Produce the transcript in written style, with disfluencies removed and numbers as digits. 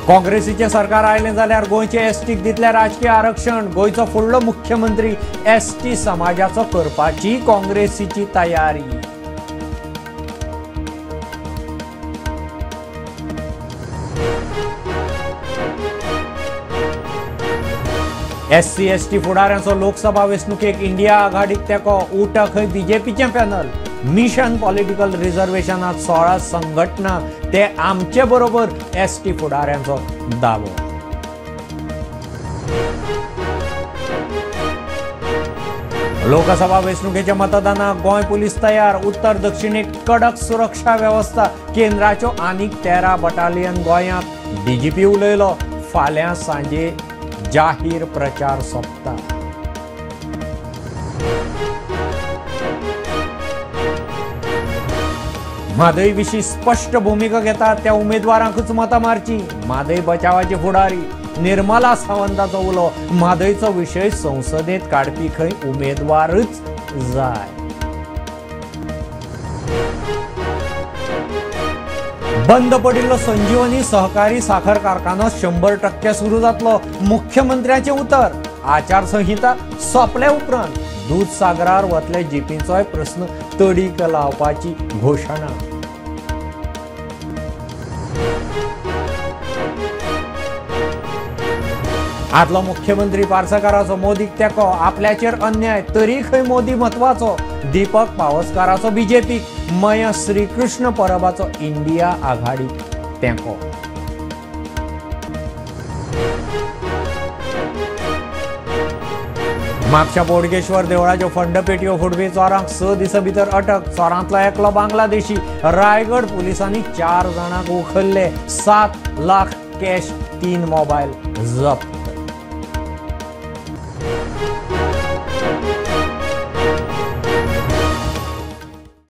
काँग्रेसीचें सरकार आयलें जाल्यार गोंयचे एसटीक दितले राजकीय आरक्षण. गोंयचो फुडलो मुख्यमंत्री एसटी समाजाचो करपाची काँग्रेसीची तयारी. एससी एसटी फुडाऱ्यांचो लोकसभा वेंचणुकेक इंडिया आघाडीक तेंको. उटक खंय बीजेपीचें पॅनल. मिशन पॉलिटिकल रिझर्वेशनात 16 संघटना ते आमचे बरोबर एसटी फुडाऱ्यांचो दावो. लोकसभा वेंचणुकेच्या मतदानाक गोंय पुलीस तयार. उत्तर दक्षिणेक कडक सुरक्षा वेवस्था. केंद्राच्यो आनीक 13 बटालियन गोंयांत. डीजीपी उलयलो, फाल्यां सांजे जाहीर प्रचार सोंपता. म्हादय विशीं स्पश्ट भुमिका घेतात त्या उमेदवारांकूच मतां मारची. म्हादय बचावाचे फुडारी निर्मला सावंताचो उलो. म्हादयचो विशय संसदेत काडपी खंय उमेदवारच जाय. बंद पडिल्लो संजीवनी सहकारी साखर कारखानो 100% सुरू जातलो. मुख्यमंत्र्याचें उतर. आचारसंहिता सोंपले उपरांत दूदसागरार वतले जिपींचोय प्रस्न तडीक लावपाची घोशणा. आदलो मुख्यमंत्री पार्सेकाराचो मोदीक तेंको. आपल्याचेर अन्याय तरी खंय मोदी म्हत्वाचो. दीपक पावसकाराचो बीजेपीक. मय श्रीकृष्ण परबाचो इंडिया आघाडीक तेंको. म्हापशा बोडगेश्वर देवळाच्यो फंडपेटयो फुडपी चोरांक 6 दिसां भितर अटक. चोरांतलो एकलो बांगलादेशी. रायगड पुलिसांनी 4 जाणांक उखल्ले. 7 लाख कॅश, 3 मोबायल जप्त.